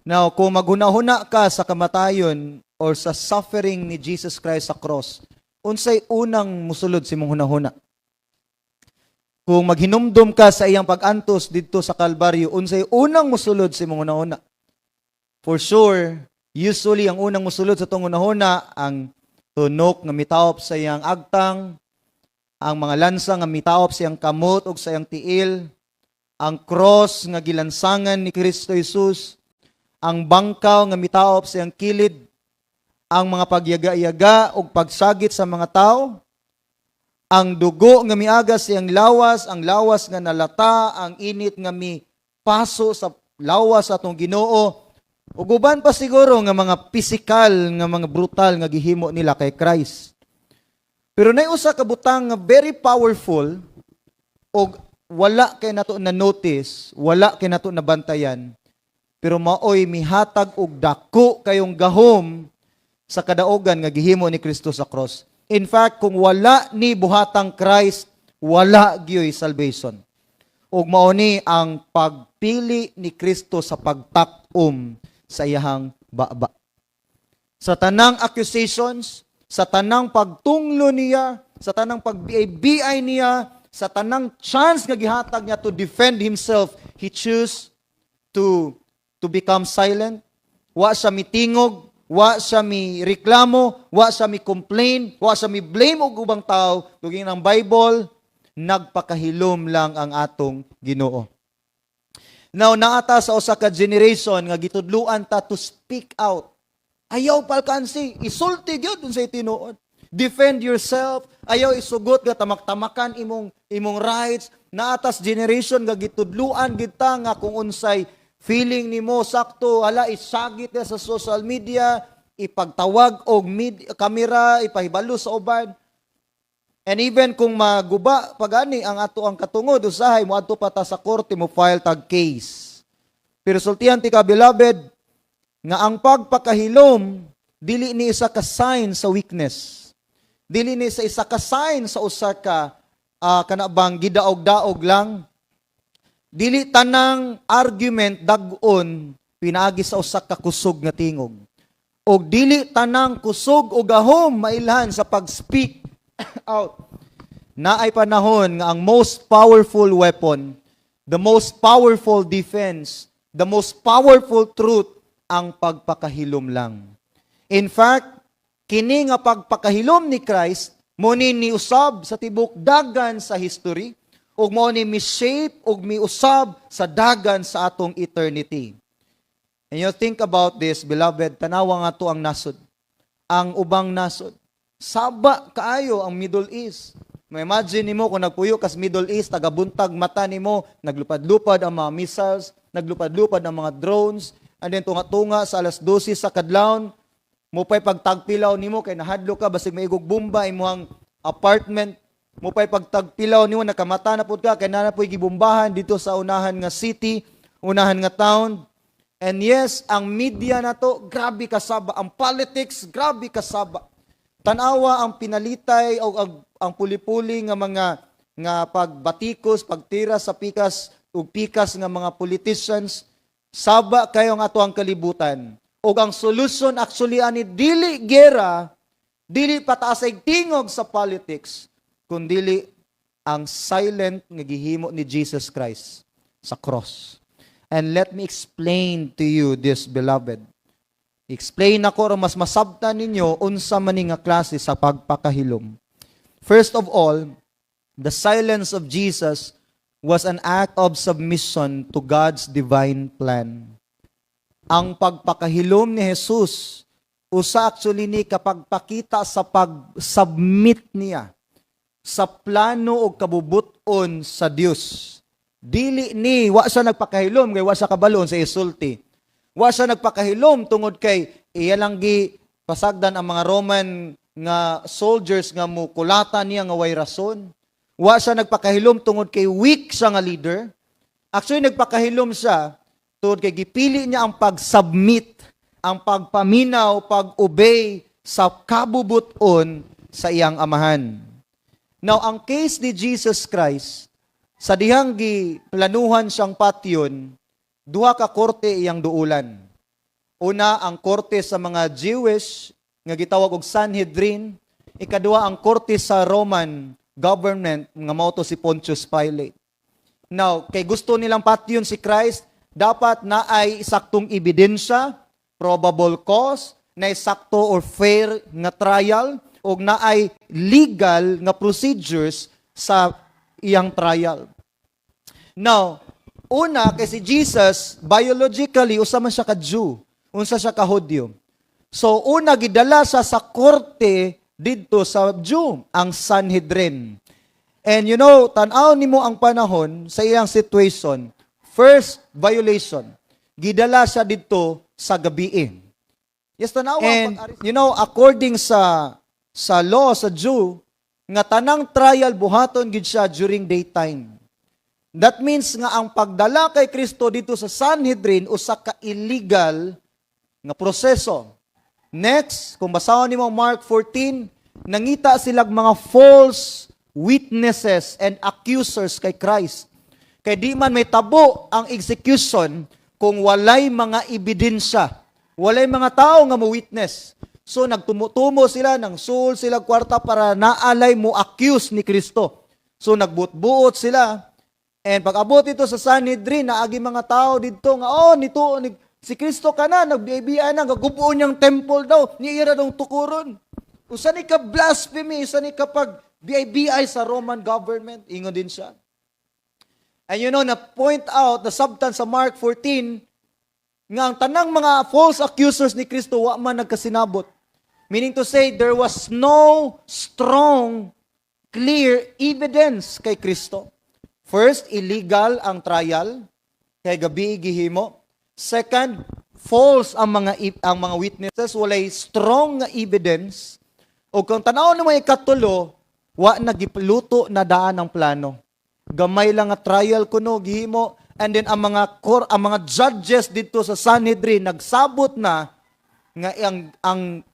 Now, kung maghuna-huna ka sa kamatayon or sa suffering ni Jesus Christ sa cross, unsay unang musulod sa imong hunahuna? Kung maghinumdum ka sa iyang pag-antos didto sa Kalbaryo, unsay unang musulod sa imong hunahuna? For sure, usually ang unang musulod sa atong hunahuna ang tunok nga mitaop sa iyang agtang, ang mga lansa nga mitaop sa iyang kamot ug sa iyang tiil, ang cross nga gilansangan ni Kristo Jesus, ang bangkaw nga mitaop sa iyang kilid, ang mga pagyaga-yaga ug pagsagit sa mga tao, ang dugo nga miagas sa iyang lawas, ang lawas nga nalata, ang init nga mipaso sa lawas sa atong Ginoo, ug uban pa siguro nga mga pisikal nga mga brutal nga gihimo nila kay Christ. Pero nay usa ka butang nga very powerful ug wala kay nato na notice, wala kay nato na bantayan, pero maoy mihatag og dako kayong gahom sa kadaogan nga gihimo ni Kristo sa cross. In fact, kung wala ni buhatang Christ, wala gyoy salvation. Ug mao ni ang pagpili ni Kristo sa pagtak-om sa iyahang baba. Sa tanang accusations, sa tanang pagtunglo niya, sa tanang pagbiay niya, sa tanang chance nga gihatag niya to defend himself, he choose to become silent. Wa siya mitingog, wa siya mi reklamo, wa siya mi complain, wa siya mi blame og ubang tao. Tuging ng Bible, nagpakahilom lang ang atong Ginoo. Now, naa ta sa usa ka generation nga gitudluan ta to speak out. Ayaw palkansi, isulti gyud unsay tinuod. Defend yourself, ayaw isugot nga tamak-tamakan imong imong rights. Naa tas generation nga gitudluan gid ta nga kung unsay feeling nimo sakto, hala, isagit na sa social media, ipagtawag og camera, ipahibalo sa uban. And even kung maguba pagani ang ato ang katungod, usahay moadto pa ta sa korte, mo file tag case. Pero sultihan ti ka, beloved, nga ang pagpakahilom dili ni isa ka sign sa weakness. Dili ni sa isa ka sign sa usa ka kana bang gidaog-daog lang. Dili tanang argument dag-on pinaagi sa usa ka kusog nga tingog. Og dili tanang kusog o gahom mailhan sa pag-speak out. Naay panahon nga ang most powerful weapon, the most powerful defense, the most powerful truth ang pagpakahilom lang. In fact, kini nga pagpakahilom ni Christ mo ni niusab sa tibok dagan sa history ug mo ni mi-shape ug miusab sa dagan sa atong eternity. And you think about this, beloved, tanawa nga to ang nasod. Ang ubang nasod. Saba kaayo ang Middle East. Ma-imagine nimo kung nagpuyo kas Middle East, tagabuntag mata nimo, naglupad-lupad ang mga missiles, naglupad-lupad ang mga drones, and then tunga-tunga sa alas 12 sa kadlawon, mo pa'y pagtagpilaw nimo kay nahadlok ka basig maigog bomba imong apartment, mo pa'y pagtagpilaw nimo, nakamata na pud ka kay naa na po'y gibombahan dito sa unahan nga city, unahan nga town. And yes, ang media nato grabe kasaba, ang politics grabe kasaba. Tanawa ang pinalitay o ang puli-puli nga mga nga pagbatikos, pagtira sa pikas ug pikas nga mga politicians, saba kayo ang ato ang kalibutan. Ug ang solution actually ani dili gera, dili pataasay tingog sa politics, kundili ang silent nga gihimo ni Jesus Christ sa cross. And let me explain to you this, beloved. Explain ako aron mas masabtan ninyo unsa man ni nga klase sa pagpakahilom. First of all, the silence of Jesus was an act of submission to God's divine plan. Ang pagpakahilom ni Jesus usa actually ni kapagpakita sa pag-submit niya sa plano o kabubut-on sa Dios. Dili ni wa siya nagpakahilom kay wa siya kabalon sa isulti. Wa siya nagpakahilom tungod kay iya lang gi pasagdan ang mga Roman nga soldiers nga mukulata niya nga way rason. Wa siya nagpakahilom tungod kay weak siya nga leader. Actually, nagpakahilom siya tungod kay gipili niya ang pag-submit, ang pagpaminaw, pag-obey sa kabubuton sa iyang amahan. Now, ang case ni Jesus Christ, sa dihang giplanuhan siyang patyon, duha ka korte iyang duulan. Una, ang korte sa mga Jewish nga gitawag og Sanhedrin. Ikaduha, ang korte sa Roman government nga mao to si Pontius Pilate. Now, kay gusto nilang patyon si Christ, dapat naay saktong ebidensya, probable cause, na sakto or fair nga trial, o naay legal nga procedures sa iyang trial. Now, una, kay si Jesus, biologically, usa man siya ka Jew, unsa siya ka Hudyo. So, una, gidala siya sa korte didto sa Jew, ang Sanhedrin. And tan-aw nimo ang panahon sa iyang situation. First violation, gidala siya didto sa gabii. Yes, tanawa. And according sa law sa Jew, nga tanang trial buhaton gid siya during daytime. That means nga ang pagdala kay Kristo dito sa Sanhedrin usa ka illegal nga proseso. Next, kung basahon nimo Mark 14, nangita silag mga false witnesses and accusers kay Christ. Kay di man mahitabo ang execution kung walay mga ebidensya. Walay mga tao nga mo witness. So nagtumo-tumo sila, nang sul sila kwarta para naalay mo accuse ni Kristo. So nagbuot-buot sila. And pag abot ito sa Sanhedrin, naagi mga tao didto nga, "Oh, nito, ni, si Kristo ka na, nagbibian na, gagubuon niyang temple daw, ni ira daw tukuron. Usa ni ka blasphemy, usa ni ka pag BIBI sa Roman government," ingon din siya. And na point out the substance sa Mark 14, nga ang tanang mga false accusers ni Kristo wa man nagkasinabot. Meaning to say, there was no strong, clear evidence kay Kristo. First, illegal ang trial, kay gabi gihimo. Second, false ang mga witnesses, walay strong nga evidence. O kung tanaw naman ikatulo, wa nagipluto na daan ang plano. Gamay lang nga trial kuno gihimo, and then ang mga judges dito sa Sanhedrin nagsabot na nga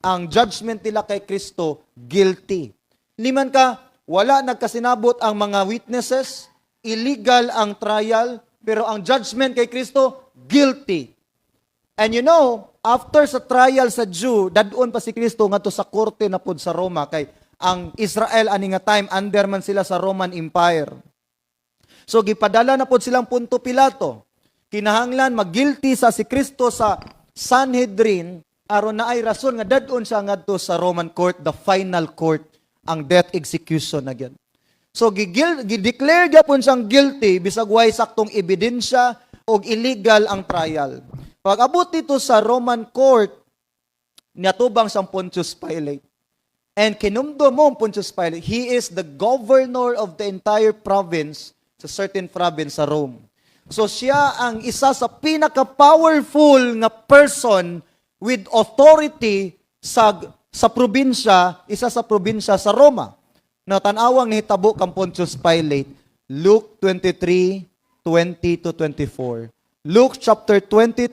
ang judgment nila kay Kristo, guilty. Liman ka, wala nagkasinabot ang mga witnesses, illegal ang trial, pero ang judgment kay Kristo, guilty. And after sa trial sa Jew, dadon pa si Kristo ngadto sa korte na pod sa Roma, kay ang Israel ani nga time under man sila sa Roman Empire. So gipadala na pod silang Ponto Pilato. Kinahanglan mag-guilty sa si Kristo sa Sanhedrin aron na ay rason nga dadon siya ngadto sa Roman court, the final court, ang death execution na gyud. So gi-declare gyapon siyang guilty bisag way saktong ebidensya og illegal ang trial. Pag abot dito sa Roman court, niatubang siyang Pontius Pilate. And kinumdum mo ang Pontius Pilate, he is the governor of the entire province, sa certain province sa Rome. So siya ang isa sa pinaka-powerful nga person with authority sa probinsya, isa sa probinsya sa Roma. Na tan-awang nahitabo kang Pontius Pilate, Luke 23, 20 to 24. Luke chapter 23,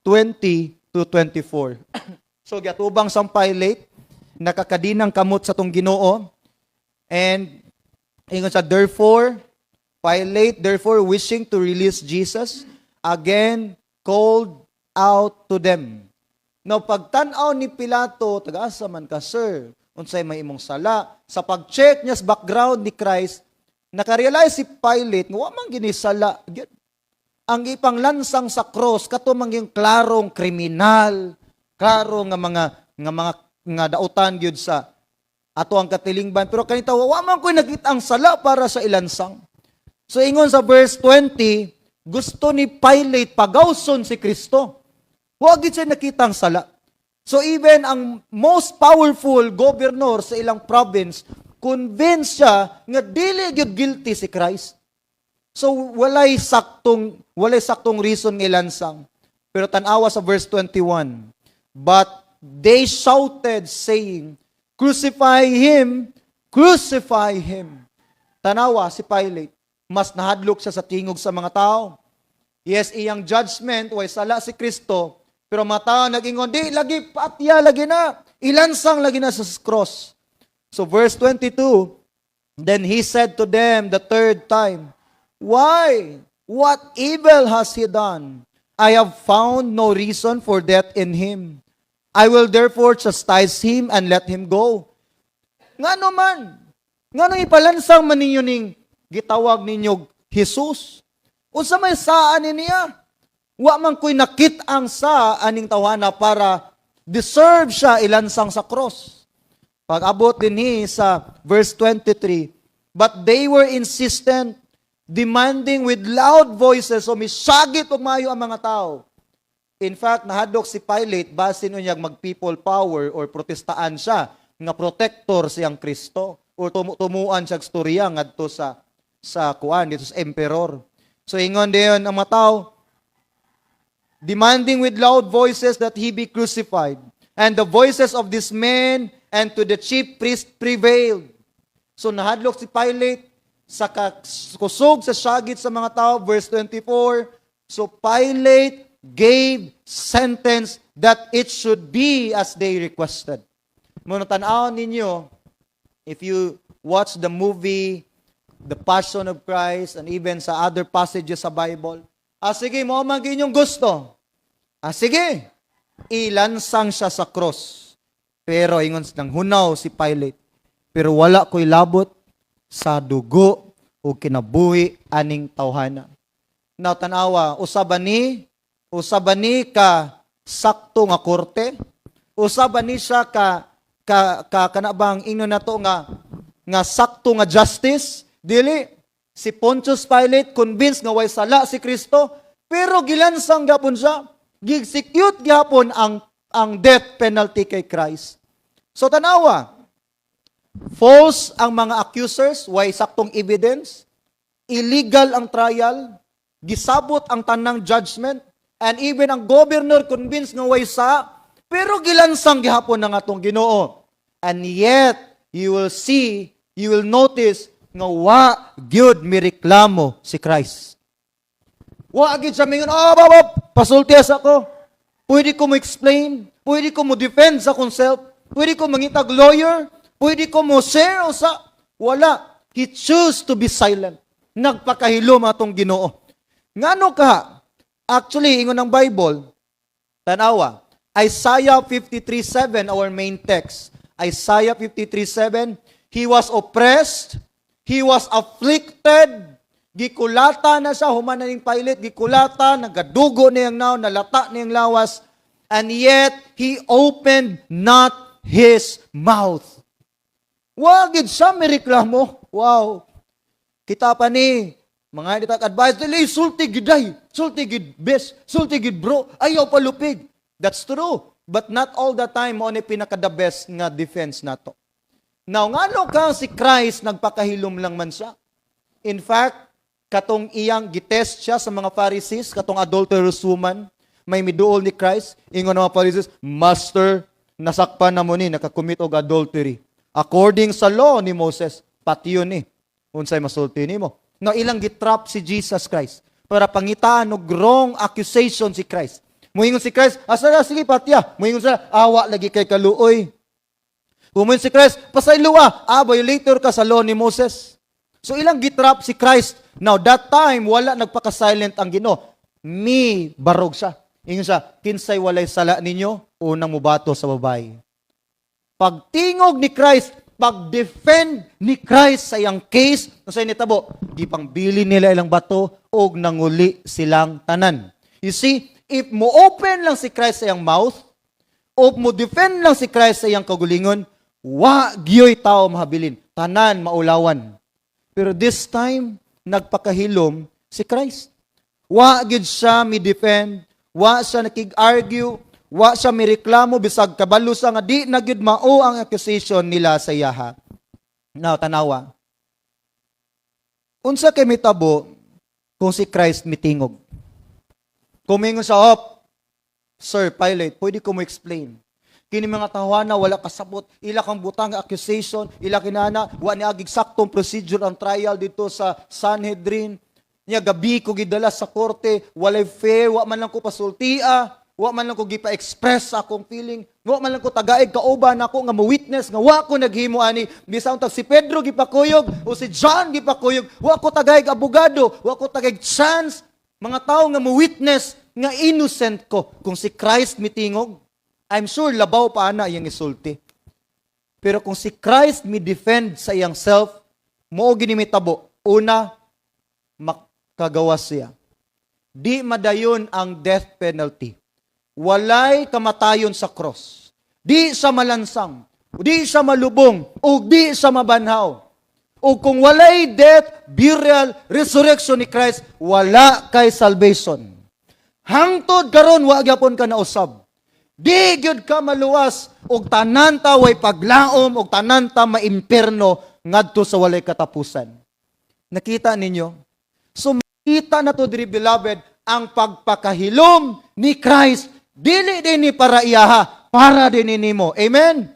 20 to 24. So giatubang sang Pilate, nakakadinang kamot sa tong Ginoo, and ingon sa therefore, Pilate, therefore, wishing to release Jesus, again called out to them. Now, pagtan-aw ni Pilato, "Taga-asa man ka, sir? Unsay may imong sala?" Sa pag-check niya sa background ni Christ, nakarealize si Pilate nga wa man gini sala. Gyud. Ang ipanglansang sa cross kato man yung klarong kriminal, klaro nga mga nga dautan gyud sa ato ang katilingban, pero kanita wa man ko'y nakita ang sala para sa ilansang. So ingon sa verse 20, gusto ni Pilate pagawson si Kristo. Wa gid siya nakita ang sala. So even ang most powerful governor sa ilang province, convinced siya nga dili gyud guilty si Christ. So walay saktong reason nga ilansang. Pero tan-awa sa verse 21. But they shouted, saying, "Crucify him, crucify him." Tanawa si Pilate, mas nahadlok siya sa tingog sa mga tao. Yes, iyang judgment, way sala si Kristo, pero mga tao nag-ingon, "Di, lagi, patya, lagi na. Ilansang lagi na sa cross." So verse 22, then he said to them the third time, "Why? What evil has he done? "I have found no reason for death in him. I will therefore chastise him and let him go." Ngano man? Ngano ipalansang man ninyo ning gitawag ninyo Jesus? Unsa may saa ni niya? Wa man ko'y nakit-ang saa aning tawhana para deserve siya ilansang sa cross. Pag-abot dinhi sa verse 23, "But they were insistent, demanding with loud voices," so misagit og maayo ang mga tao. In fact, nahadlok si Pilate, basin unyag mag-people power or protestaan siya nga protector siyang Kristo or tumuan siya storya ngadto sa kuan dito sa emperor. So ingon diyon ang mga tao, "demanding with loud voices that he be crucified. And the voices of these men and to the chief priest prevailed." So nahadlok si Pilate sa kusog sa syagit sa mga tao, verse 24. "So Pilate gave sentence that it should be as they requested." Muna tan-awon ninyo, if you watch the movie, The Passion of Christ, and even sa other passages sa Bible, ah sige, mao man inyong gusto. Ah sige, ilansang siya sa cross. Pero ingon nang hunaw si Pilate, "Pero wala ko'y labot sa dugo o kinabuhi aning tawhana." Now tanawa, usa ba ni ka sakto nga korte? Usa ba ni siya ka kana bang ingnon nato nga sakto nga justice? Dili. Si Pontius Pilate convinced nga way sala si Kristo, pero gilansang gapon siya. Gi-execute gyapon ang death penalty kay Christ. So tanawa, false ang mga accusers, way saktong evidence, illegal ang trial, gisabot ang tanang judgment, and even ang governor convinced nga way sa, pero gilansang gihapon ng atong Ginoo. And yet, you will see, you will notice, nga wa gyud mireklamo si Christ. Wa gyud siya mingon, "Ah, baba, pasultias ako. Pwede ko mo explain, pwede ko mo defend sa akong self, pwede ko mangitag lawyer, pwede ko mo share usa." Wala. He choose to be silent. Nagpakahilom atong Ginoo. Ngano ka? Actually, ingon ng Bible, tanawa, Isaiah 53:7, our main text. Isaiah 53:7, "He was oppressed, he was afflicted," gikulata na siya, human na ning Pilate, gikulata, nagadugo niyang nawong, nalata niyang lawas, "and yet he opened not his mouth." Wa gid siya mireklamo. Wow. Kita pa ni, mga di advice, "Dili, sulti gid ay, sulti gid best, sulti gid bro, ayaw palupig." That's true. But not all the time mao ni pinaka the best nga defense nato. Now, ngano ka si Christ nagpakahilom lang man siya? In fact, katong iyang gitest siya sa mga Pharisees, katong adulterous woman, may miduol ni Christ, ingon ng mga Pharisees, "Master, nasakpan na mo ni, nakakommit og adultery. According sa law ni Moses, patyon ni. Unsay masulti nimo?" Now, ilang gitrap si Jesus Christ para pangitaan og wrong accusation si Christ. Muingon si Christ, "Asa na, sige, patya." Muingon sila, "Awa lagi kay kaluoy." Muingon si Christ, "Pasayloa, ah, violator ka sa law ni Moses." So ilang gitrap si Christ. Now that time, wala nagpaka-silent ang Ginoo. Mi barog siya. Ingon siya, "Kinsay walay sala ninyo, unang mubato sa babae." Pagtingog ni Christ, pag-defend ni Christ sa iyang case, sa nitabo, gipangbilin nila ilang bato og nanguli silang tanan. You see, if mo open lang si Christ sa iyang mouth, o mo defend lang si Christ sa iyang kagulingon, wa gyoy tao mahabilin. Tanan maulawan. Pero this time, nagpakahilom si Christ. Wa gyud siya mi defend, wa siya nakig-argue, wa siya mireklamo bisag kabalo sa nga di na gyud mao ang accusation nila sa iyaha. Now tanawa. Unsa kay mitabo kung si Christ mitingog? Kung mingon siya, "Op, Sir Pilate, pwede ko mo explain. Kini mga tawana wala kasabot, ila kang butang nga accusation, ila kinana, wa ni agig saktong procedure ang trial dito sa Sanhedrin. Nya gabi ko gidala sa korte, walay fair, wa man lang ko pasultia, wa man lang ko gipa-express sa akong feeling, wa man lang ko tagaig kauban nako nga mo witness nga wa ko naghimo ani. Bisan tag si Pedro gipakuyog o si John gipakuyog, wa ko tagaig abogado, wa ko tagaig chance mga tao nga mo witness." nga innocent ko. Kung si Christ mitingog, I'm sure labaw pa ana iyang isulti. Pero kung si Christ mi defend sa iyang self, mao gini mitabo. Una, makagawas siya. Di madayon ang death penalty. Walay kamatayon sa cross. Di siya malansang, di siya malubong, ug di siya mabanhaw. O kung walay death, burial, resurrection ni Christ, wala kay salvation. Hangtod karon wa gyapon ka nausab. Di gyud ka maluwas og tanan ta way paglaom og tanan ta maimpierno ngadto sa walay katapusan. Nakita ninyo? So makita na to diri, beloved, ang pagpakahilom ni Christ dili din ni para iyaha, para din nimo. Amen.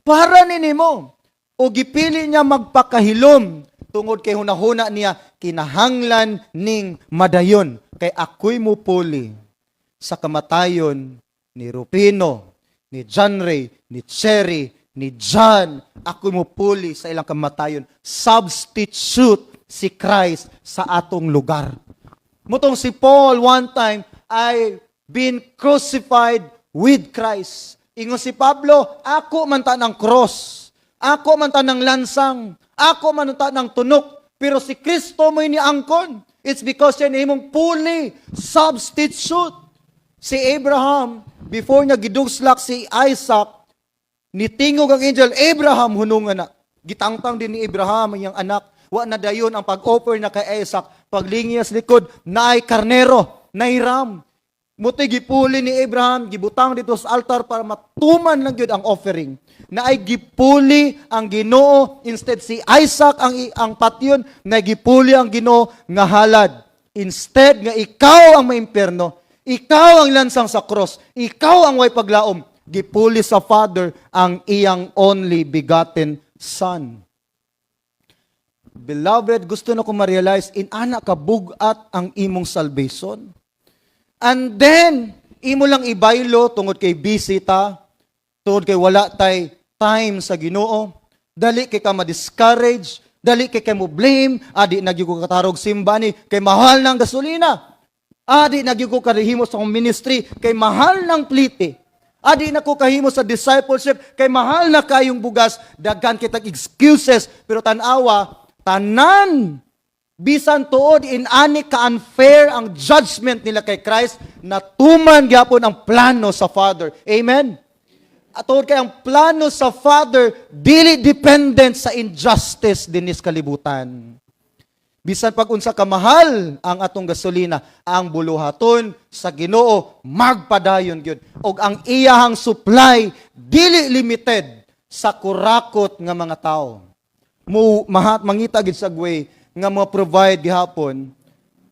Para ni nimo. O gipili niya magpakahilom tungod kay hunahuna niya kinahanglan ning madayon kay ako'y mupuli sa kamatayon ni Rupino, ni John Ray, ni Cherry, ni John. Ako'y mupuli sa ilang kamatayon. Substitute si Christ sa atong lugar. Mao tong si Paul one time ay been crucified with Christ. Ingon si Pablo, "Ako man ta ng cross. Ako man ta ng lansang. Ako man ta ng tunok. Pero si Kristo mo'y niangkon." It's because siya nahimong puli, substitute. Si Abraham, before niya gidugslak si Isaac, nitingog ang angel, "Abraham, hunungan na." Gitangtang din ni Abraham ang iyang anak. Wa na dayon ang pag-offer na kay Isaac. Paglingi sa likod, naay karnero, naay ram. Mao to'y gipuli ni Abraham, gibutang dito sa altar para matuman lang gyud ang offering. Na ay gipuli ang Ginoo instead si Isaac ang patyon, na gipuli ang Ginoo nga halad. Instead nga ikaw ang maimpierno, ikaw ang lansang sa cross, ikaw ang way paglaom, gipuli sa Father ang iyang only begotten Son. Beloved, gusto na ko ma-realize, inana ka bugat ang imong salvation. And then, imo lang ibaylo tungod kay busy ta, tungod kay wala tay time sa Ginoo, dali kay ka ma-discourage, dali kay kay mo blame, "Adi na gyud ko katarog simba ni kay mahal ng gasolina. Adi na gyud ko kahimo sa akong ministry kay mahal ng plite. Adi na ko kahimo sa discipleship kay mahal na kayong bugas." Daghan kitag excuses, pero tan-awa, tanan bisan tuod inani ka unfair ang judgment nila kay Christ, natuman gyapon ang plano sa Father. Amen. At tuod kay ang plano sa Father dili dependent sa injustice dinis kalibutan. Bisan pag unsa ka mahal ang atong gasolina, ang buluhaton sa Ginoo magpadayon gyud. Og ang iyahang supply dili limited sa kurakot nga mga tao. Mo mahat mangita gid sa way nga mo provide gihapon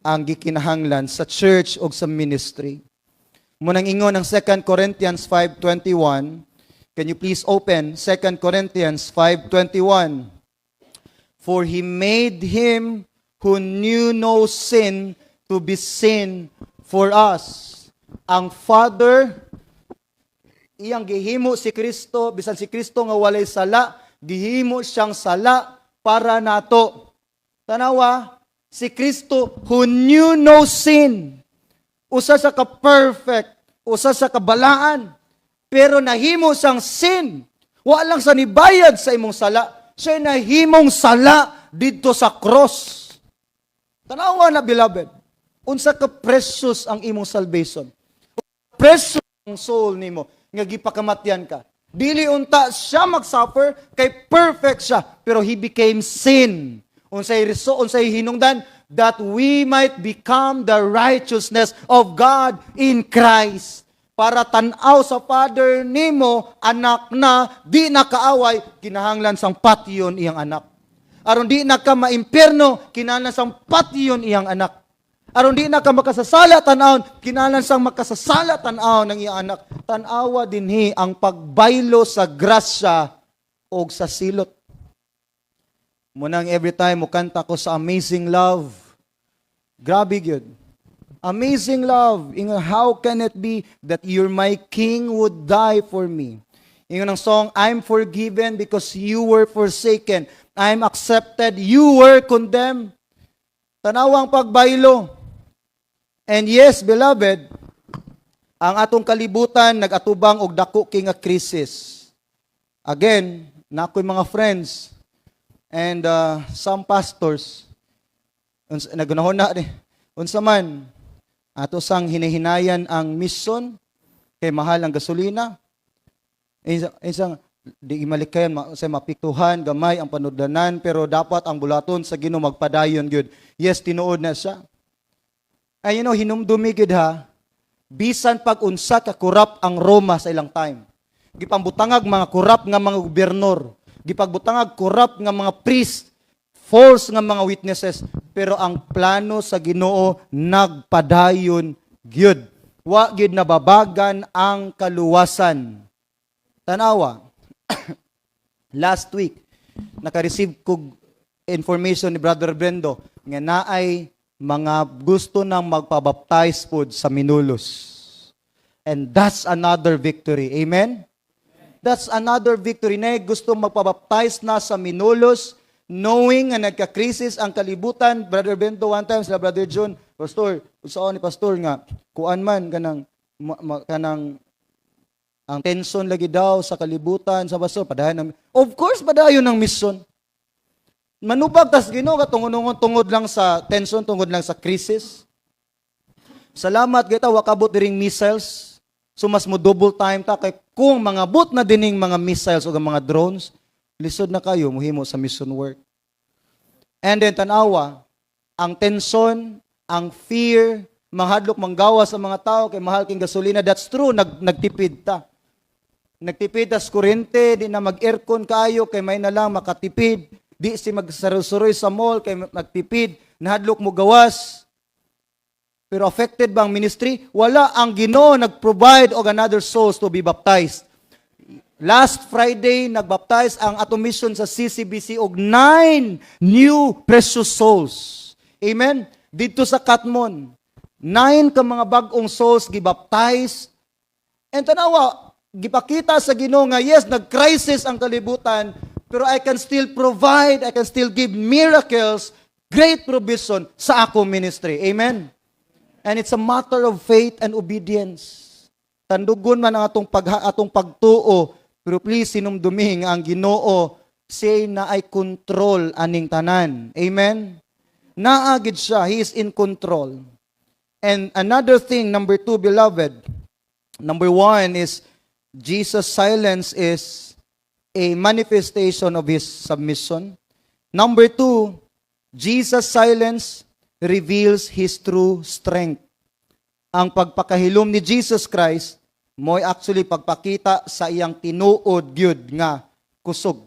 ang gikinahanglan sa church o sa ministry. Mao nang ingon ang 2 Corinthians 5:21. Can you please open 2 Corinthians 5:21? "For he made him who knew no sin to be sin for us." Ang Father iyang gihimo si Kristo, bisan si Kristo nga walay sala, gihimo siyang sala para nato. Tanawa, si Kristo who knew no sin. Usa sa ka perfect, usa sa kabalaan, pero nahimo siyang sin. Wa lang sa nibayad sa imong sala, siya nahimong sala didto sa cross. Tanawa na, beloved. Unsa ka precious ang imong salvation. Precious ang soul nimo nga gipakamatyan ka. Dili unta siya mag-suffer kay perfect siya, pero he became sin. Unsay reso, unsay hinungdan? That we might become the righteousness of God in Christ. Para tan-aw sa Father nimo, anak na, di na kaaway, kinahanglan sang patyon iyang anak. Aron di na ka maimpierno, kinahanglan sang patyon iyang anak. Aron di na ka makasasala tan-awon, kinahanglan sang makasasala tan-awon ng iyang anak. Tan-awa dinhi ang pagbaylo sa grasya o sa silot. Mao nang every time mo kanta ko sa Amazing Love, grabe gyud. Amazing love. Ingon, "How can it be that you're my king would die for me?" Ingon ang song, "I'm forgiven because you were forsaken. I'm accepted, you were condemned." Tanawang pagbaylo. And yes, beloved, ang atong kalibutan nagatubang og dako kay nga crisis. Again, naa ko'y mga friends and some pastors nagunahon na ni unsa man ato sang hinihinayan ang mission kay mahal ang gasolina. Isang di malikayan sa mapiktuhan gamay ang panudlanan, pero dapat ang buluhaton sa Ginoo magpadayon gyud. Yes, tinuod na siya. Ay, hinumdumi gyud ha, bisan pag unsa ka corrupt ang Roma sa ilang time. Gipambutangag mga corrupt nga mga gobernador, gipagbutangag corrupt nga mga priest, false nga mga witnesses, pero ang plano sa Ginoo nagpadayon gyud. Wa gyud nababagan ang kaluwasan. Tanawa. Last week, naka-receive kog information ni Brother Brendo nga naay mga gusto nang magpabaptize pod sa Minolos. And that's another victory. Amen? That's another victory. Na gusto magpabaptize na sa Minolos, knowing nga nagka-crisis ang kalibutan. Brother Bento, one time, sila Brother John, "Pastor, unsaon ni Pastor nga, kuan man, kanang, kanang, ang tension lagi daw sa kalibutan sa pastor, padayon ng," Of course, padayon ng mission. Manubag tas Ginoo katong tungod lang sa tension, tungod lang sa crisis. Salamat kita wa kabot diring missiles. So mas mo double time ta kay kung mangabot na dining mga missiles o mga drones, lisod na kayo muhimo sa mission work. And then tanawa, ang tension, ang fear, manghadlok manggawa sa mga tao kay mahal king gasolina, that's true, nagtipid ta. Nagtipid tas kuryente, di na mag-aircon kayo kay may na lang makatipid. Di si magsarusuroy sa mall kay magtipid, nahadlok mo gawas. Pero affected ba ang ministry? Wala. Ang Ginoo nag-provide og another souls to be baptized. Last Friday, nagbaptize ang ato mission sa CCBC og nine new precious souls. Amen? Dito sa Katmon, nine ka mga bag-ong souls gibaptize. And tanawa, gipakita sa Ginoo nga yes, nag-crisis ang kalibutan, pero I can still provide, I can still give miracles, great provision sa akong ministry. Amen? And it's a matter of faith and obedience. Tandugon man ang atong pagtuo, pero please hinumdumi nga ang Ginoo siya naay control aning tanan. Amen? Naa gyud siya, He is in control. And another thing, number two, beloved, number one is Jesus' silence is a manifestation of His submission. Number two, Jesus' silence reveals His true strength. Ang pagpakahilom ni Jesus Christ mo'y actually pagpakita sa iyang tinuod gyud nga kusog.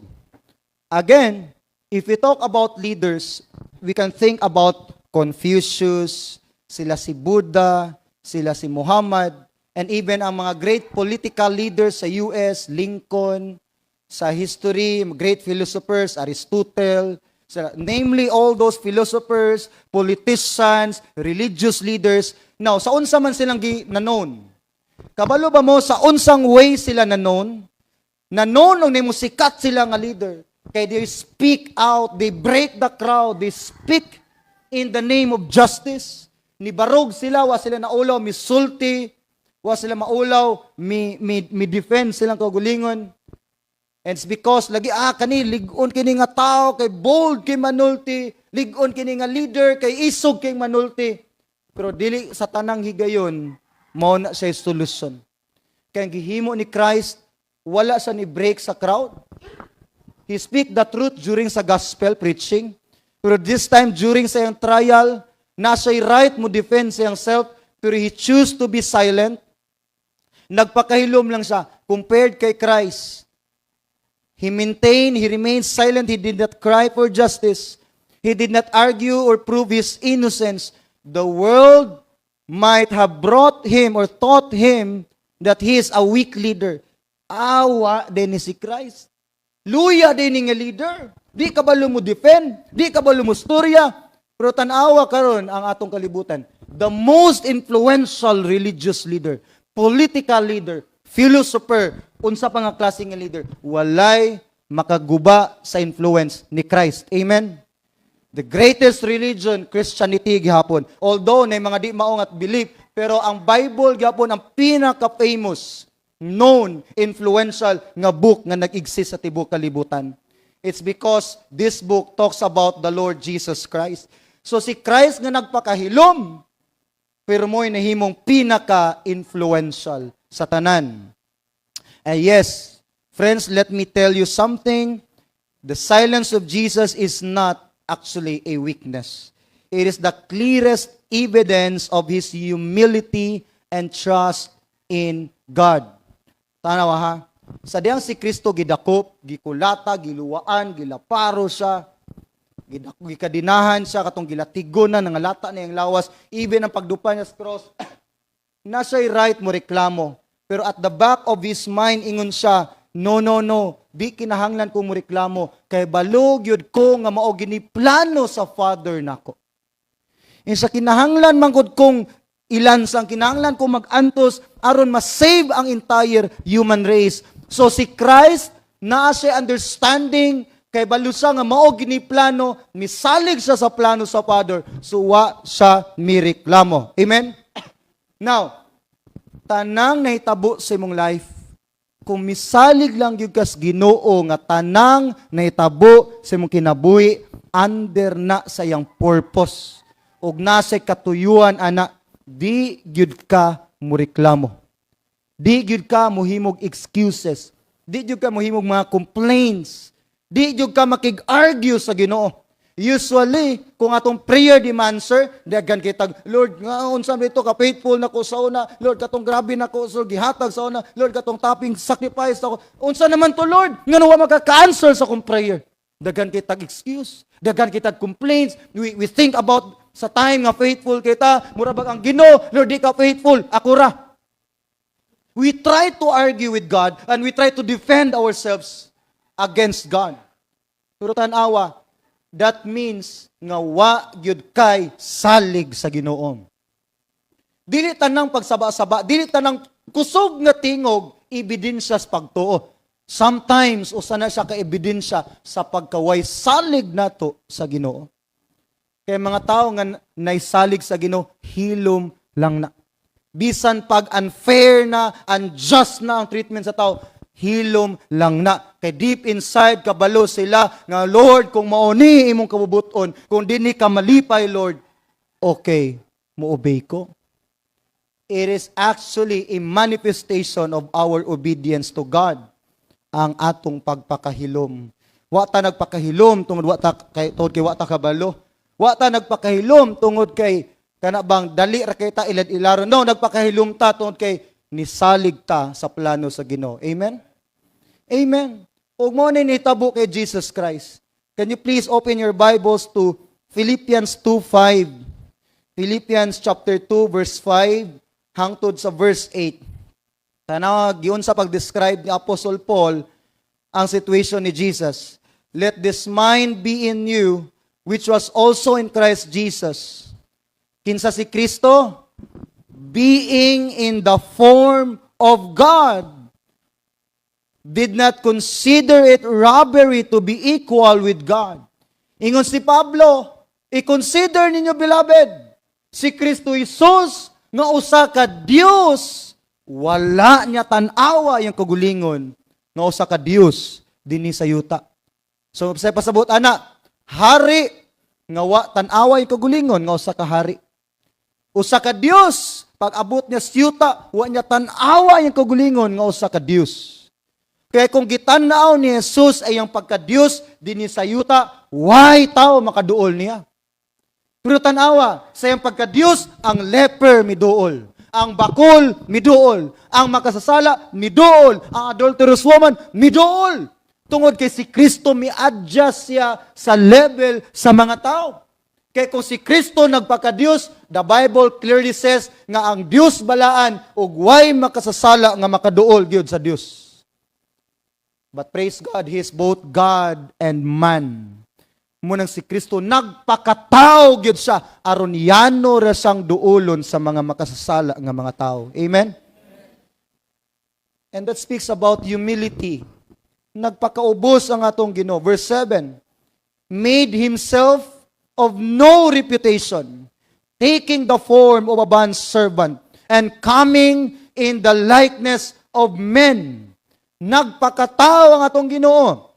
Again, if we talk about leaders, we can think about Confucius, sila si Buddha, sila si Muhammad, and even ang mga great political leaders sa US, Lincoln, sa history, great philosophers, Aristotle, namely all those philosophers, politicians, religious leaders. Now, sa unsa man silang na-known? Kabalo ba mo sa unsang way sila na-known? Na-known og nimo sikat sila nga leader. Kay they speak out, they break the crowd, they speak in the name of justice. Nibarog sila, wa sila naulaw, misulti, wa sila maulaw, mi defend silang kaugalingon. And it's because lagi kani lig-on kini nga tao kay bold kay manulti, lig-on kini nga leader kay isog kay manulti. Pero dili sa tanang higayon mao na siya solution. Kay ang gihimo ni Christ, wala siya ni break sa crowd. He speak the truth during sa gospel preaching. Pero this time during sa iyang trial, naa siya'y right mo defend sa iyang self, pero he choose to be silent. Nagpakahilom lang siya compared kay Christ. He maintained, he remained silent. He did not cry for justice. He did not argue or prove his innocence. The world might have brought him or taught him that he is a weak leader. Awa din ni si Christ. Luya din ni nga leader. Di ka balo mo defend, di ka balo mo storya. Pero tanawa karon ang atong kalibutan. The most influential religious leader, political leader, philosopher, unsa pa nga klase nga leader, walay makaguba sa influence ni Christ. Amen? The greatest religion, Christianity gihapon. Although na mga di mao nga belief, pero ang Bible gihapon ang pinaka-famous, known, influential nga book nga nag-exist sa tibuok kalibutan. It's because this book talks about the Lord Jesus Christ. So si Christ nga nagpakahilom, pero mo'y nahimong pinaka-influential sa tanan. And yes, friends, let me tell you something. The silence of Jesus is not actually a weakness. It is the clearest evidence of his humility and trust in God. Tanawa ha. Sa diyang si Kristo gidakop, gikulata, giluwaan, gilaparo siya, gikadinahan siya, katong gilatigo na, nangalata na iyang lawas, even ang pagdupa niya sa cross, naa siya'y right mo reklamo. Pero at the back of his mind, ingon siya, "No, no, no, di kinahanglan ko mo reklamo, kay balo gyud ko nga mao gini plano sa Father nako. Sa kinahanglan man gud kong ilansang, kinahanglan ko mag-antos aron ma-save ang entire human race." So si Christ, naa siya understanding, kay balo siya nga mao gini plano, misalig siya sa plano sa Father, so wa siya mireklamo. Amen? Now, tanang nahitabo sa imong life, kung misalig lang gyud kas Ginoo nga tanang nahitabo sa imong kinabuhi under na sa iyang purpose ug nasa katuyuan ana, di gyud ka mureklamo. Di gyud ka mohimog excuses. Di gyud ka mohimog mga complaints. Di gyud ka makig-argue sa Ginoo. Usually, kung atong prayer di ma-answer, daghan kitag, "Lord, nga unsa man ito ka faithful na ko sa una, Lord, katong grabe na ko, so gihatag sa una, Lord, katong taping sacrifice ako. Unsa naman to, Lord? Ngano wa makaka-answer sa akong prayer?" Daghan kitag excuse, daghan kitag complaints. We think about sa time nga faithful kita, mura bag ang Ginoo, "Lord, di ka faithful, ako ra." We try to argue with God and we try to defend ourselves against God. Pero tan-awa, that means nga wa gyud kay salig sa Ginoo. Dili tanang pagsaba-saba, dili tanang kusog nga tingog ebidensya sa pagtuo. Sometimes usa na siya ka ebidensya sa pagkaway salig nato sa Ginoo. Kaya mga tao nga naisalig sa Ginoo, hilom lang na. Bisan pag unfair na, unjust na ang treatment sa tao, hilom lang na. Kay deep inside, kabalo sila nga, "Lord, kung mao ni imong kabubuton, kung dinhi ka malipay, Lord, okay, mo-obey ko." It is actually a manifestation of our obedience to God ang atong pagpakahilom. Wa ta nagpakahilom tungod kay wa ta kabalo. Wa ta nagpakahilom tungod kay kana bang dali ra kay ta ilad-ilaron. No, nagpakahilom ta tungod kay nisalig ta sa plano sa Ginoo. Amen. Amen. Ug mao ni nitabo kay Jesus Christ. Can you please open your Bibles to Philippians 2:5? Philippians chapter 2 verse 5 hangtod sa verse 8. Tanawa giunsa pag-describe ni Apostle Paul ang situation ni Jesus. "Let this mind be in you which was also in Christ Jesus." Kinsa si Kristo? "Being in the form of God, did not consider it robbery to be equal with God." Ingon si Pablo, i-consider ninyo, beloved, si Kristo Jesus nga usa ka Dios, wala niya tan-awa yung kagulingon nga usa ka Dios dinhi sa yuta. So sa pasabot ana, hari nga wa tan-awa yung kagulingon nga usa ka hari. Usa ka Dios, pag abot niya sa yuta, wa niya tan-awa yung kagulingon nga usa ka Dios. Kaya kung gitan-aw ni Jesus ay ang pagka-Dios dinhi sa yuta, way tao makaduol niya. Pero tanawa, sa iyang pagka-Dios, ang leper miduol. Ang bakol, miduol. Ang makasasala, miduol. Ang adulterous woman, miduol. Tungod kay si Kristo mi-adjust siya sa level sa mga tao. Kaya kung si Kristo nagpaka-Dios, the Bible clearly says nga ang Dios balaan ug way makasasala nga makaduol gyud sa Dios. But praise God, He is both God and man. Mao nang si Kristo nagpakatao gyud siya aron yano ra siyang duolon sa mga makasasala nga mga tao. Amen? And that speaks about humility. Nagpakaubos ang atong Ginoo. Verse 7, "Made himself of no reputation, taking the form of a bondservant and coming in the likeness of men." Nagpakatao ang atong Ginoo.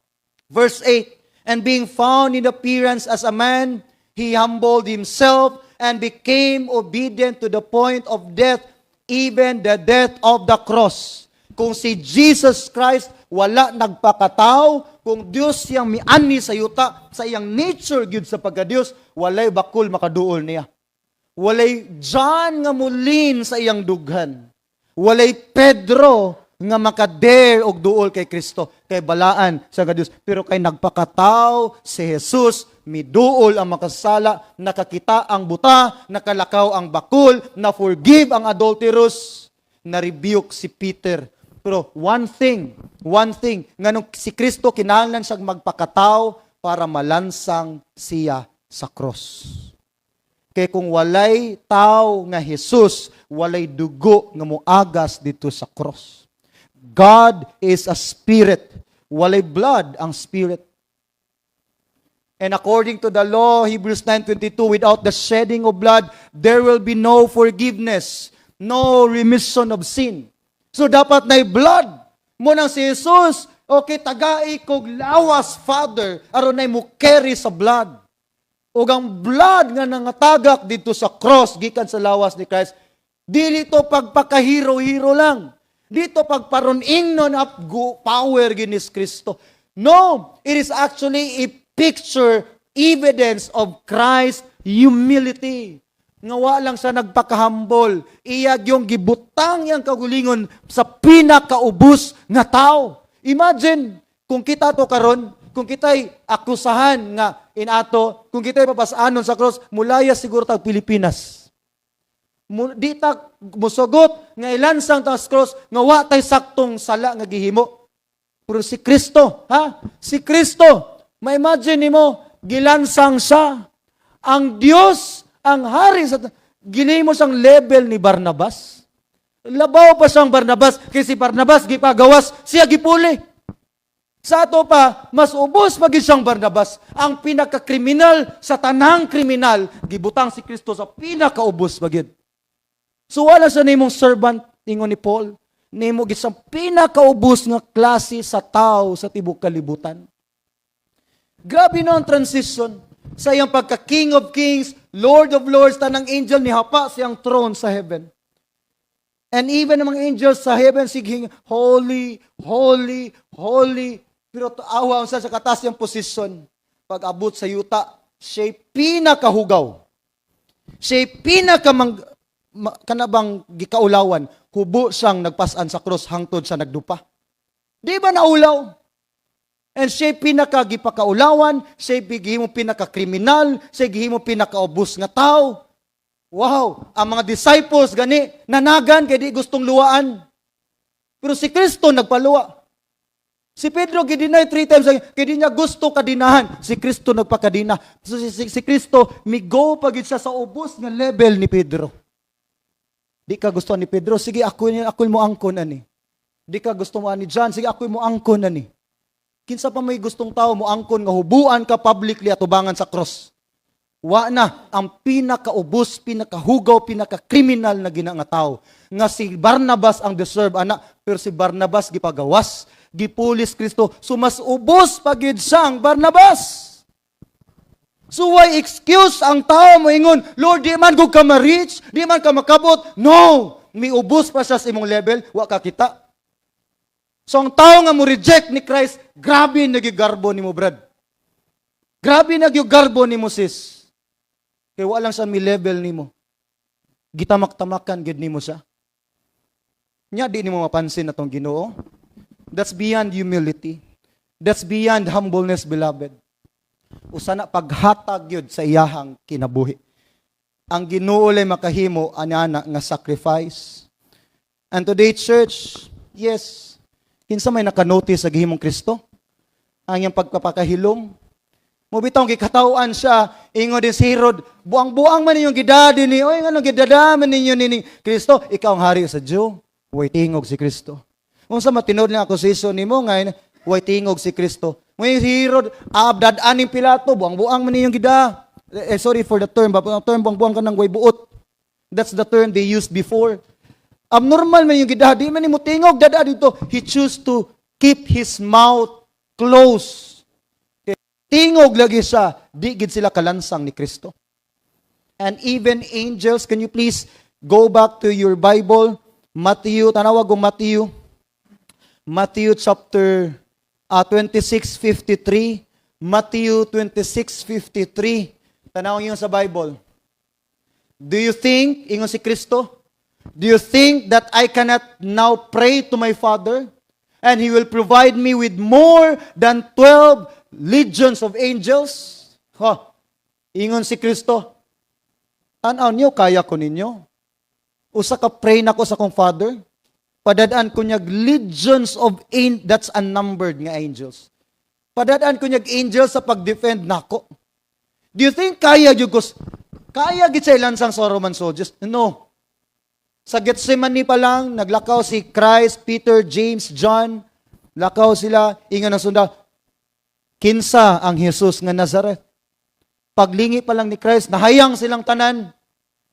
Verse 8, "And being found in appearance as a man, he humbled himself and became obedient to the point of death, even the death of the cross." Kung si Jesus Christ wala nagpakatao, kung Dios siyang mianhi sa yuta, sa iyang nature gyud sa pagka-Dios, walay bakul makaduol niya. Walay John nga mulin sa iyang dughan. Walay Pedro nga makadare og duol kay Kristo kay balaan sa Dios. Pero kay nagpakatao si Jesus, miduol ang makasala, nakakita ang buta, nakalakaw ang bakul, na forgive ang adulterous, na rebuke si Peter. Pero one thing, nganong si Kristo kinahanglan siyang magpakatao para malansang siya sa cross. Kay kung walay tao nga Jesus, walay dugo nga moagas dito sa cross. God is a spirit. Walay blood ang spirit. And according to the law, Hebrews 9:22, without the shedding of blood, there will be no forgiveness, no remission of sin. So dapat na blood. Mao nang si Jesus, okay, tagai kog lawas, Father, aron na mo carry sa blood. Ug ang blood nga nangatagak dito sa cross gikan sa lawas ni Christ, dili to pagpakahero-hero lang. Dito pagparon-ingnon up go power ginis Kristo. No, it is actually a picture, evidence of Christ's humility. Nga wa lang siya nagpakahambol. Iya yung gibutang yang kagulingon sa pinakaubos nga tao. Imagine, kung kita to karon, kung kita'y akusahan nga inato, kung kita'y papasanon sa cross, mulaya siguro tag Pilipinas. Di ta musugot nga ilansang ta sa cross nga wa tay saktong sala nga gihimo. Pero si Kristo, ha? Si Kristo, ma-imagine nimo, gilansang siya. Ang Dios, ang hari sa ginimo siyang level ni Barnabas. Labaw pa siyang Barnabas kay si Barnabas gipagawas, siya gipuli. Sa ato pa, mas ubos pa gid siyang Barnabas. Ang pinakakriminal sa tanang kriminal, gibutang si Kristo sa pinakaubos pa gid. So wala sa nimong servant, ingon ni Paul, nimo gid sa pinakaubos nga klase sa tao sa tibok kalibutan. Grabe no ang transition sa iyang pagka King of Kings, Lord of Lords, tanang angel ni hapa siyang throne sa heaven. And even ang mga angels sa heaven sige, "Holy, holy, holy." Pero awa sa katas yung posisyon. Pag abot sa yuta, siya'y pinakahugaw. Siya'y pinakamang, kanabang gikaulawan, hubo siyang nagpasan sa cross hangtod sa nagdupa. Di ba naulaw? And siya'y pinakagipakaulawan, siya'y gihimo pinakakriminal, siya'y gihimo pinakaubos nga tao. Wow, ang mga disciples gani nanagan kay di gustong luwaan. Pero si Kristo nagpaluwa. Si Pedro gideny three times kay di niya gusto kadinahan. Si Kristo nagpakadina. So si Kristo migo pa gid siya sa ubos nga level ni Pedro. Di ka gusto ni Pedro, sige, ako ni ako mo angkon ani. Di ka gusto mo ani John, sige, ako mo angkon ani. Kinsa pa may gustong tao mo angkon nga hubuan ka publicly atubangan sa cross? Wa na ang pinakaubos, pinakahugaw, pinakakriminal na gina nga tao. Nga si Barnabas ang deserve ana, pero si Barnabas gipagawas, gipulis Kristo. So mas ubos pa gid siyang Barnabas. So why excuse ang tao mo ingon, "Lord, di man gud ka ma-reach, di man ka makabot." No, miubos pa siya sa imong level, wa ka kita. So ang tao nga mo reject ni Christ, grabe nagigarbo nimo, brad. Grabe nagyugarbo nimo, sis. Kay wa lang sa mi level nimo. Gitamak-tamakan gid nimo siya. Nya di nimo mapansin atong Ginoo. That's beyond humility. That's beyond humbleness, beloved. Usa na paghatag yun sa iyahang kinabuhi. Ang Ginoo lay makahimo anana nga sacrifice. And today, church, yes, kinsa may nakanotice sa gihimong Kristo? Ang iyang pagpapakahilom. Mubitaw gikatawan siya, ingon din si Herod, "Buang-buang man ninyong gidadi ni, oy, nganong gidada man ninyo ni Kristo, ikaw ang hari sa Jew." Way tingog si Kristo. Unsa matinuod nga accusation nimo nga way tingog si Kristo. Ngayon si Herod, abdad aning Pilato, "Buang-buang man ninyong gida." Eh, sorry for the term, ba? Ang term buang-buang ka ng way buot. That's the term they used before. Abnormal man yung gidad. Di man ni tingog dada dito. He choose to keep his mouth closed. Okay. Tingog lagi siya. Di gid sila kalansang ni Kristo. And even angels, can you please go back to your Bible? Matthew, tanawag kong Matthew. Matthew chapter 26:53. Matthew 26:53. Tanawag niyo sa Bible. Do you think, ingon si Kristo, do you think that I cannot now pray to my Father and He will provide me with more than 12 legions of angels? Ha? Ingon si Kristo, tanaw niyo, kaya ko ninyo. Usa ka pray nako sa akong Father. Padadaan ko niyag legions of angels, that's unnumbered nga angels. Padadaan ko niyag angels sa pag-defend nako. Do you think kaya gyud ko? Kaya gid sa ilansang sa Roman soldiers? No. Sa Gethsemane pa lang, naglakaw si Christ, Peter, James, John. Lakaw sila, ingon ang sundalo, "Kinsa ang Jesus nga Nazareth?" Paglingi pa lang ni Christ, nahayang silang tanan.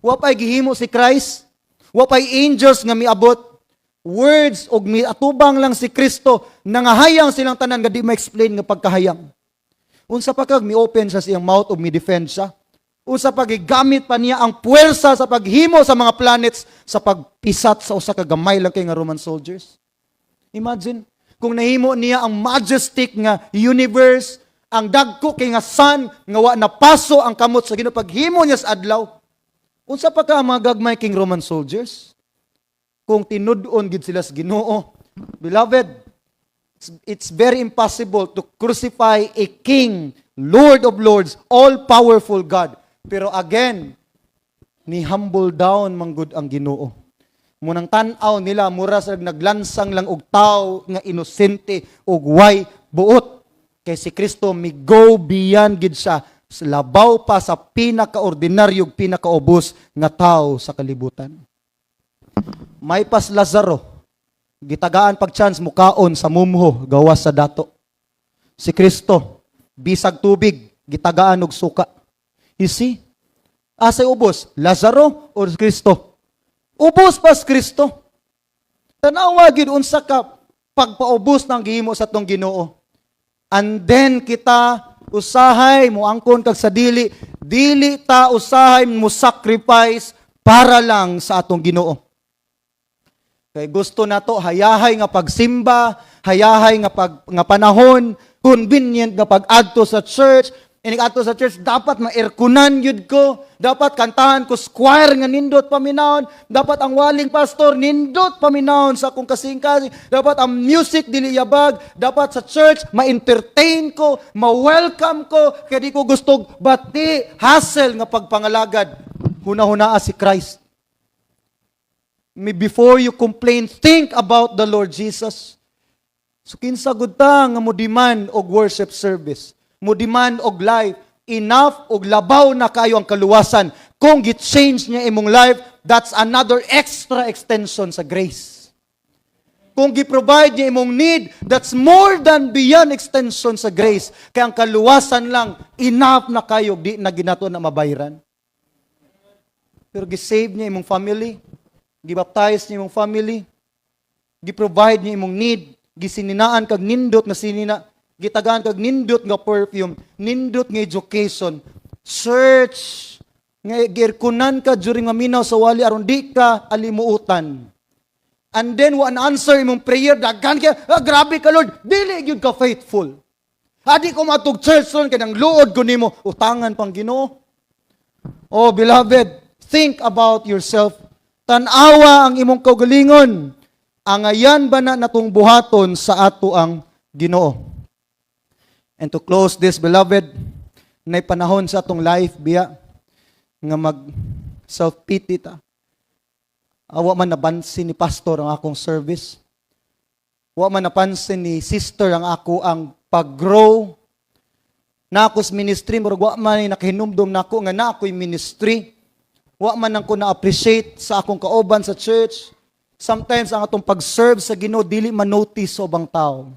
Wa pa'y gihimo si Christ. Wa pa'y angels nga miabot. Words og miatubang lang si Kristo, nangahayang silang tanan nga di ma-explain nga pagkahayang. Unsa pa kag mi-open siya sa iyang mouth ug mi-defend siya? Unsa pa gigamit pa niya ang puwersa sa paghimo sa mga planets sa pagpisat sa usa ka gamay lang kay nga Roman soldiers? Imagine kung nahimo niya ang majestic nga universe, ang dagko kay nga sun nga wa napaso ang kamot sa Ginoo paghimo niya sa adlaw. Unsa pa ka ang mga gagmay king Roman soldiers? Kung tinud-on gid sila sa Ginoo. Beloved, it's very impossible to crucify a king, Lord of Lords, all-powerful God. Pero again, ni humble down manggod ang Ginoo. Munang tan-aw nila mura sa naglansang lang og tawo nga inosente ug way buot. Kay si Kristo mi go beyond gid siya sa labaw pa sa pinakaordinaryo ug pinakaubos nga tawo sa kalibutan. May pas Lazaro, gitagaan pag chance mukaon sa mumho gawas sa dato. Si Kristo, bisag tubig, gitagaan og suka. You see? Asay ubos, Lazaro or Kristo? Ubos pas Kristo. Tanawa gid unsa ka pagpaubos ng gihimo sa atong Ginoo. And then kita usahay mo angkon kag sa dili, dili ta usahay mo sacrifice para lang sa atong Ginoo. Kay gusto nato hayahay nga pagsimba, hayahay nga panahon, convenient nga pag-adto sa church. Inig adto sa church, dapat ma-airconan yun ko. Dapat kantahan ko choir nga nindot paminawon. Dapat ang waling pastor nindot paminawon sa akong kasing-kasing. Dapat ang music dili yabag. Dapat sa church ma-entertain ko, ma-welcome ko. Kaya di ko gusto bati hassle nga pagpangalagad. Huna-hunaa si Christ. Before you complain, think about the Lord Jesus. So kinsa gud ta nga mo demand og worship service, mo demand og life, enough og labaw na kayo ang kaluwasan. Kung gi-change niya imong life, that's another extra extension sa grace. Kung gi-provide niya imong need, that's more than beyond extension sa grace. Kaya ang kaluwasan lang, enough na kayo, di na ginato na mabayran. Pero gi-save niya imong family, gi-baptize niya imong family, gi-provide niya imong need, gisininaan kag nindot nga sinina, gitagaan kag nindot nga perfume, nindot nga education, church, nga gi-airconan ka during maminaw sa wali aron di ka alimuutan. And then one answer imong prayer, daghan ka, "Ah, grabe ka, Lord," dili gyud ka faithful. Adi ko matug church ron kay nang luod ko nimo, utangan pang Ginoo. Oh, beloved, think about yourself. Tan-awa ang imong kaugalingon. Angayan ba na natong buhaton sa ato ang Ginoo? And to close this, beloved, nay panahon sa atong life biya nga mag self-pity ta. Awa man napansin ni pastor ang akong service. Wa man napansin ni sister ang ako ang pag-grow. Na ako sa ministry, murag wa man ni nakahinumdum nako nga na ako'y ministry. Wa man nang ko na-appreciate sa akong kauban sa church. Sometimes ang atong pag-serve sa Ginoo dili man notice sa ubang tao.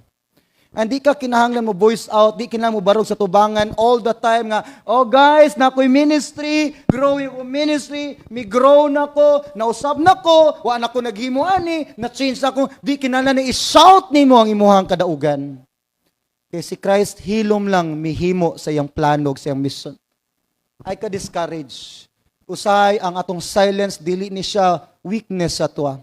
And di ka kinahanglan mo voice out, di kinahanglan mo barog sa tubangan all the time nga, "Oh guys, na ako'y ministry, growing ko ministry, mi grow na ko, nausab na ko, wa na ko naghimo ani, na-change na ko." Di kinahanglan na i-shout nimo ang imuhang kadaugan. Kay si Christ hilom lang mihimo sa iyang plano, sa iyang mission. Ay ka discourage. Usay ang atong silence, dili ni siya weakness sa atoa.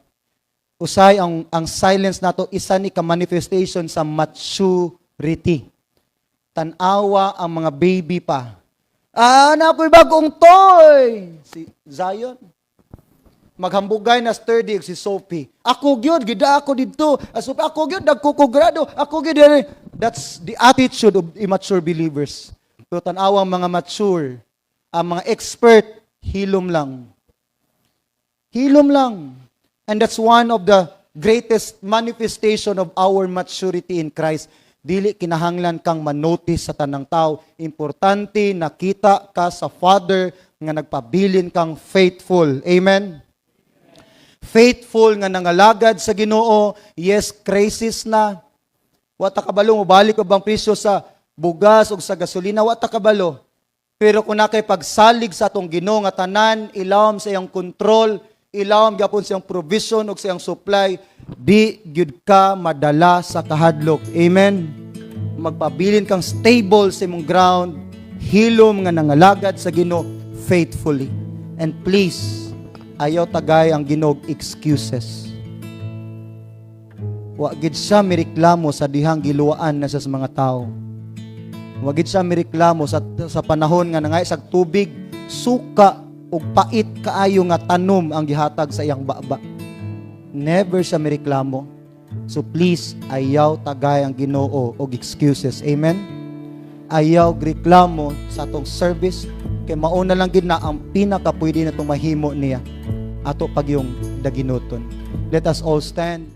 Usay ang silence nato, isa ni ka manifestation sa maturity. Tan-awa ang mga baby pa. "Ah, na ako'y bagong toy." Si Zion. Maghambugay na sturdy si Sophie. "Ako gyud, gida ako didto. Ah, Sophie, ako gyud, dagko ko grado. Ako gyud." That's the attitude of immature believers. Pero tan-awa ang mga mature, ang mga expert, hilom lang. Hilom lang. And that's one of the greatest manifestation of our maturity in Christ. Dili kinahanglan kang manotice sa tanang tao. Importante nakita ka sa Father nga nagpabilin kang faithful. Amen? Faithful nga nangalagad sa Ginoo. Yes, crisis na. Wa ta kabalo mobalik bang presyo sa bugas o sa gasolina, wa ta kabalo. Pero kung naa kay pagsalig sa atong Ginoo nga tanan ilawom sa iyang kontrol, ilawom gyapon sa iyang provision ug sa iyang supply, di gyud ka madala sa kahadlok. Amen. Magpabilin kang stable sa imong ground, hilom nga nangalagad sa Ginoo faithfully. And please, ayaw tagay ang Ginoo excuses. Wa gid siya mireklamo sa dihang giluwaan na siya sa mga tao. Wa gid siya mireklamo sa panahon nga nangay sa tubig, suka ug pait kaayo nga tanom ang gihatag sa iyang baba. Never siya mireklamo. So please, ayaw tagay ang Ginoo og excuses. Amen. Ayaw reklamo sa atong service kay mauna lang gid na ang pinaka pwede na itong mahimo niya ato pag yung daginuton. Let us all stand.